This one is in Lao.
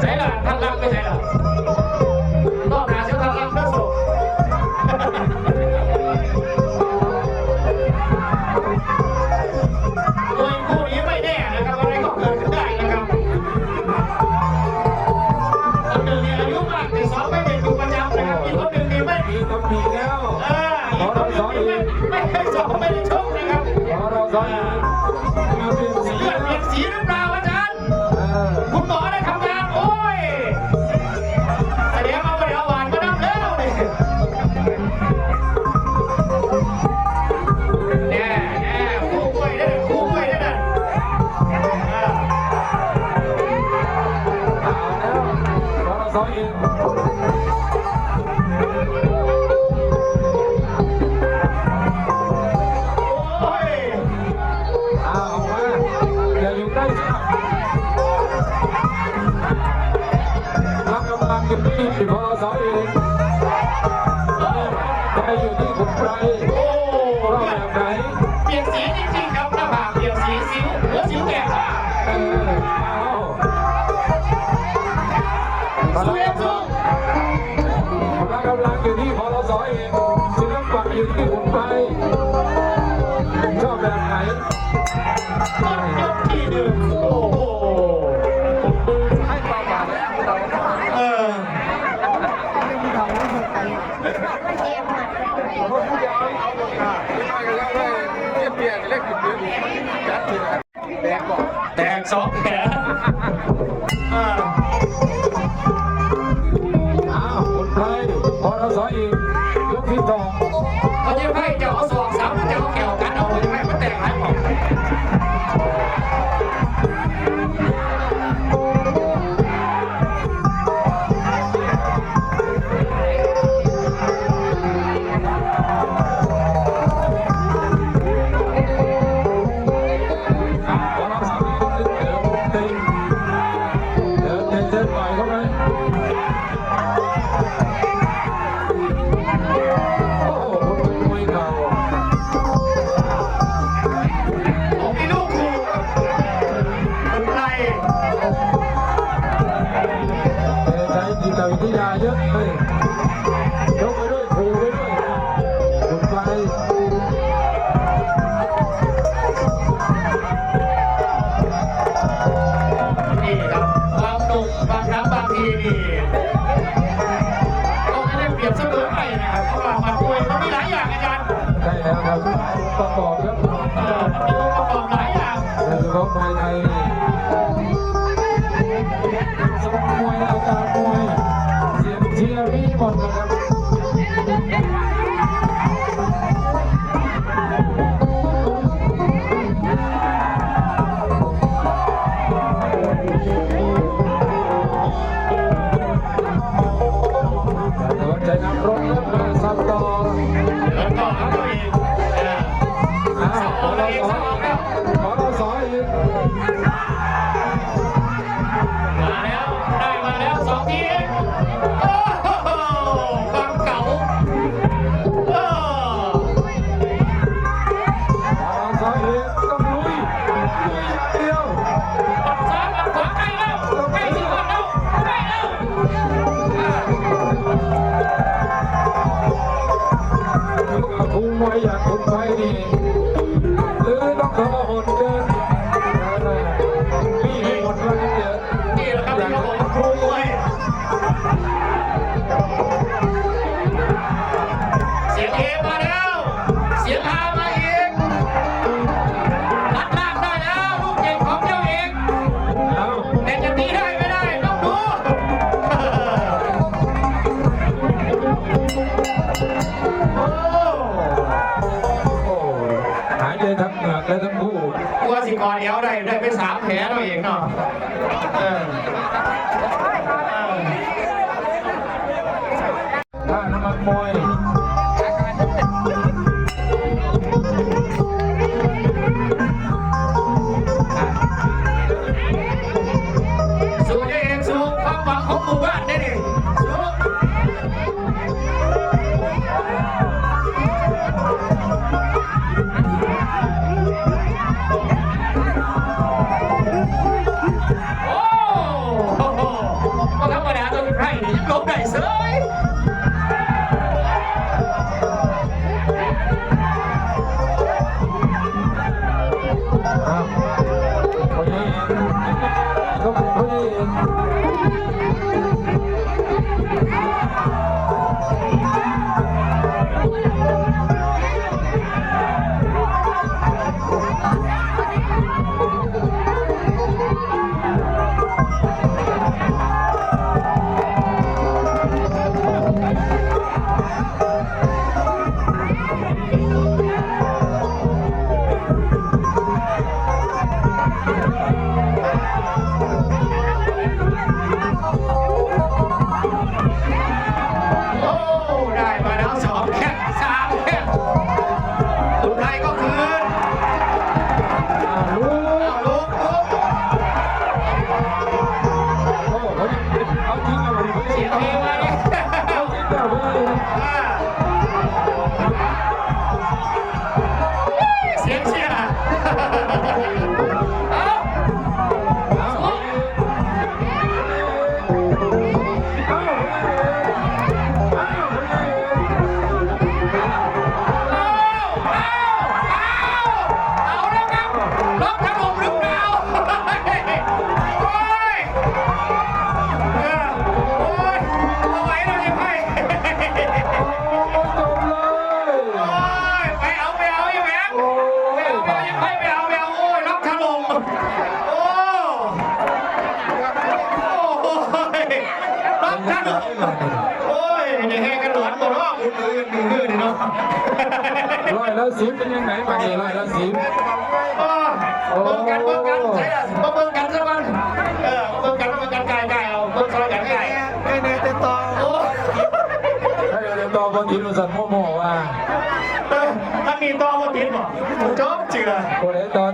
ໃສລະ ທາງຫຼັງໄປໃສລະ? ລອບໜ້າເສືອທາງຫຼັງເດີໂຊ. ມວຍຄູ່ນີ້ໄມ່ແນ່ນະຄັບ ອະໄລກໍເກີດຂຶ້ນໄດ້ນະຄັບ. ຄົນໜຶ່ງນີ້ອາຍຸມາກ ແຕ່ຊ້ອມໄປເປັນຢູ່ປະຈຳນະຄັບ. ອີກຄົນໜຶ່ງນີ້ໄມ່ ມີຕຳໜິແລ້ວ ເອີ ອີກຄົນໜຶ່ງນີ້ໄມ່ ໄມ່ໄດ້ຊ້ອມ ໄມ່ໄດ້ຊົກນະຄັບ. ພໍລະຊ ອາ ເລືອດປ່ຽນສີ ເລືອດປ່ຽນສີຫຼືເປົ່າອາຈານ? ເອີ ຄຸນໝໍໄດ້ທຳງານ ໂອ້ຍ ສະແດງວ່າບໍ່ໄດ້ເອົາຫວານມານຳແລ້ວນີ້. ແນ່ ແນ່ ຄູ່ກ້ວຍເດ້ ຄູ່ກ້ວຍເດ້ນັ້ນ. ເອີ ເອົາແລ້ວ ພໍລະຊ ອີກ. ໂອ້ຍ ເອົາມາ ຢ່າຢູ່ໃກ້ເຊືອກ ຮັບກຳລັງຢູ່ທີ່ ພໍລະຊ ເອງ ໄປຢູ່ທີ່ຄຸນໄກ ໂອ້ ວ່າແບບໃດ? ປ່ຽນສີຈິງໆ ຄັບ ໜ້າຜາກປ່ຽນສີ ສິວ ຫົວສິວແຕກ ເອີ ເອົາ ສູ້ ສູ້. ພະລະກຳລັງຢູ່ທີ່ ພລສ ເອງ ສິລະປະຢູ່ທີ່ຄຸນໄພ ຊອບແບບໄຫນ? ໝົດຍົກທີໜຶ່ງ ໂອ້ໂຫ ໃຫ້ຄວາມໝາຍແລ້ວ ເອີ ແຕກສອງແຂນ ເອີ ອ້າວ ຄົນໄທ ພລສ ອີກ ຍົກທີສອງ ເຂົາຈະໃຫ້ເຈົ້າເອົາສອກສາມ ເຈົ້າເອົາແຂ້ວກັດເອົາ ເຂົາຈະໃຫ້ມັນແຕກຫຼາຍໝ່ອງ. ໂອ້ ມີລູກຄູ່ ຄົນໄທ ແຕ່ໃຊ້ຈິດຕະວິທະຍາເຍາະເລີຍ ຍົກໄປດ້ວຍ ຂູ່ໄປດ້ວຍ ບຸນໄປ ນີ້ຄັບ ຄວາມໜຸ່ມບາງຄັ້ງບາງທີນີ້ ກໍໄດ້ປຽບສະເໝີໄປນະຄັບ ເພາະວ່າມັນປ່ວຍ ມັນມີຫຼາຍຢ່າງອາຈານ ໃຊ່ແລ້ວຄັບ ປະກອບ ເອີ ມັນມີອົງປະກອບຫຼາຍຢ່າງ ໂດຍສະເພາະມວຍໄທນີ້ ຊົກມວຍ ອາການມວຍ ສຽງເຊຍມີໝົດນະຄັບ. ໃຈນຳລົງເລີ່ມມາສັບຕໍ່ ເດີນຕໍ່ຫາຕົວເອງ ເອີ ອ້າວ ປຕສ ປຕສ ອີກ ມາແລ້ວ ໄດ້ມາແລ້ວ ສອງທີ ໂອ້ໂຫ ຄວາມເກົ່າ ເອີ ປຕສ ອີກ ຕ້ອງລຸຍ ລຸຍຢ່າງດຽວ ປັດຊ້າຍ ປັດຂວາ ໃກ້ແລ້ວ ໃກ້ຊິຮອດແລ້ວ ໃກ້ແລ້ວ. ຄູມວຍຢ່າງຄຸນໄພນີ້ ຫຼືຕ້ອງທໍລະຫົດເກີນ ເອີ ມີໃຫ້ໝົດວ່າຊັ້ນເຖາະ ນີ້ແຫຼະຄັບ ທີ່ເຂົາບອກວ່າຄູມວຍ ສຽງເຮມາແລ້ວ ສຽງຮາມາອີກ ຕັດລ່າງໄດ້ແລ້ວ ລູກເກັ່ງຂອງເຈົ້າເອງ ເອົາ ແຕ່ຈະຕີໄດ້ໄມ່ໄດ້ ຕ້ອງດູ ໂອ້ ໂອ້ ຫາຍໃຈທັງເໝືອກ ແລະ ທັງຮູ້ ກວ່າຊິກອດແອວໄດ້ ໄດ້ໄປສາມແຜເນາະເອງເນາະ ເອີ ເອີ. ທ່ານ້ຳມັນມວຍ ສູ້ເດີເອກ ສູ້ ຄວາມຫວັງຂອງໝູ່ບ້ານເດ້ນີ້ ສູ້. ໂອ້ ໄດ້ມາແລ້ວສອງແຂ້ງ ສາມແຂ້ງ ອຸໄທກໍຄືນ ອ້າວ ລຸກ ລຸກ ລຸກ ໂອ້ ເອົາຈິງເອົາເລີຍ ເອົາຈິງເອົາເລີຍ ອ່າ ສຽງເຊຍ ເອົາ ເອົາ ເອົາ ເອົາ ເອົາ ເອົາ ເອົາແລ້ວຄັບ ລັອກຖະຫຼົ່ມຫຼືເປົ່າ? ໂອ້ຍ ເອີ ໂອ້ຍ ບໍ່ໄຫວແລ້ວຍາຍໄພ ໂອ້ຍ ຈົບເລີຍ ໂອ້ຍ ໄປເອົາ ໄປເອົາ ຍາຍແຫວງ ໂອ້ຍ ໄປເອົາ ໄປເອົາ ໄປເອົາ ໂອ້ຍ ລັອກຖະຫຼົ່ມ ໂອ້ ໂອ້ຍ ລັອກຖະຫຼົ່ມ ໂອ້ຍ ໄດ້ແຫ່ກັນຫຼອນບໍ່ເນາະ ມື້ອື່ນ ມື້ອື່ນນີ້ເນາະ ຮ້ອຍລະສິບ ເປັນຈັ່ງໃດບາດນີ້ ຮ້ອຍລະສິບ ໂອ້ ເບິ່ງກັນ ເບິ່ງກັນ ໃສລະ ມາເບິ່ງກັນຊະກ່ອນ ເອີ ມາເບິ່ງກັນ ມາເບິ່ງກັນ ກາຍໆ ເອົາ ເບິ່ງຊ່ອຍກັນ ກາຍ ໃຫ້ແນ່ແຕ່ຕໍ່ ໂອ້ ໃຫ້ແນ່ແຕ່ຕໍ່ ບໍ່ຕິດວ່າຊັ້ນ ໂມໂມວ່າ ເອີ ອັນນີ້ຕໍ່ບໍ່ຕິດບໍ່ ຈົບເຈື່ອ ຜູ້ໃດຕໍ່